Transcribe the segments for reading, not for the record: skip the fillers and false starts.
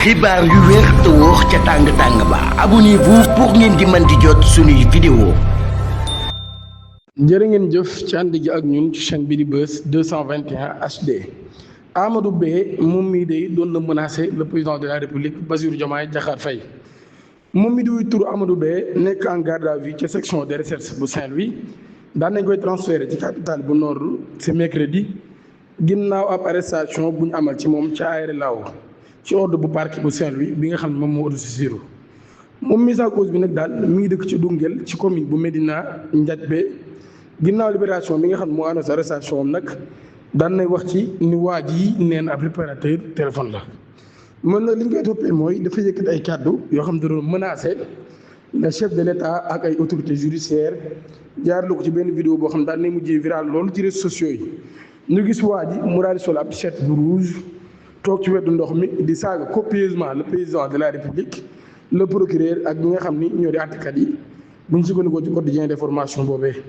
xibaar yu wér te wóor ca tàng ba abonnez-vous pour ngeen di mën di jot suñuy vidéo. jërë ngeen jëf ci ànd gi ak ñun ci chaîne bi di Buzz 221 HD. Amadou Ba moom mii day doon na menacer le président de la République Bassirou Diomaye Diakhar Faye moom mi di wuy tur Amadou Ba nekk en garde à vue ca section de recherche bu Saint-Louis daan nañ koy transféré ci capitale bu Nord ce mercredi ginnaaw ab arrestation bu ñu amal ci moom ca Aéré Lao ci ordre bu parquet bu Saint-Louis bi nga xam ne moom moo autosaisir moom mise en cause bi nag daal mi ngi dëkk ci Koungheul ci commune bu Médina Ndiathbé ginnaaw libération bi nga xam ne moo annoncé arrestation am nag daan nay wax ci ni waa ji nee na ab réparateur téléphone la. mën nag li ñu koy toppee mooy dafa yëkkati ay kàddu yoo xam ne da doon menacé le chef de l'État ak ay autorités judiciaires jaarale ko ci benn vidéo boo xam ne daan nay mujjee viral loolu ci réseaux sociaux yi. ñu gis waa ji mu daal di sol ab t-shirt bu rouge toog ci wetu ndox mi di saaga copieusement le président de la République le procureur ak ñi nga xam ni ñoo di àttekat yi bu ñu sukkandikoo ci quotidien d'information boobee.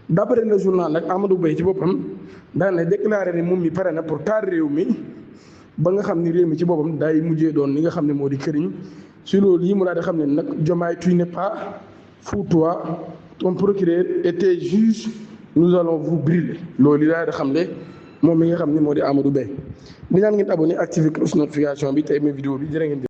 d'après le journal nag Amadou Ba ci boppam daan na déclaré ne moom mi pare na pour taal réew mi ba nga xam ni réew mi ci boppam day mujjee doon li nga xam ne moo di këriñ si loolu yi mu daal di xam ne nag Diomaye tu n'es pas fou toi ton procureur était juge nous allons vous brûler loolu yi daal di xam ne moom mi nga xam ne moo di Amadou Ba di ñaan ngeen abonné activé cloche notification bi tey ma vidéo bi jërë ngeen